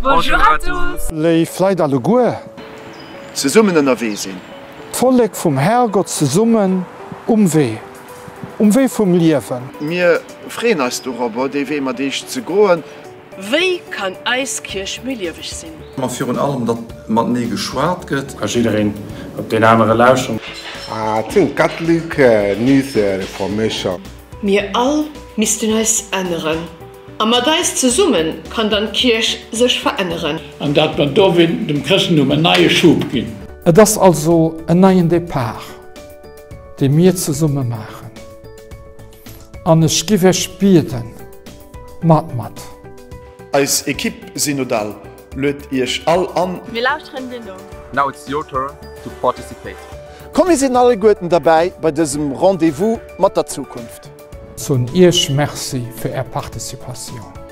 Bonjour à tous! Léif Leit alleguer! Zesummen ënnerwee sinn. D'Vollek vum Herrgott zesummen um Wee, um Wee vum Liewen. Mir freeën eis dorobber, dee Wee mat Iech ze goen. Wéi kann eis Kierch méi lieweg sinn? Ma virun allem, datt matenee geschwat gëtt. Ka jiddereen op deen anere lauschteren. I think Catholic needs a reformation. Mir all missten eis änneren. A mat eis zesumme kann dann d'Kierch sech veränneren. An dat mer dowéint dem Chrëschtentum en neie Schub ginn. Et ass also en neien Depart, dee mir zesumme maachen. An ech giff Iech bieden, mat mat. Eis Equipe Synodal luet Iech all an. Mir lauschteren dir no. Now it's your turn to participate. Komm mir sinn alleguerten derbäi bei dësem Rendez-vous mat der Zukunft. Soen Iech Merci fir Är Participatioun.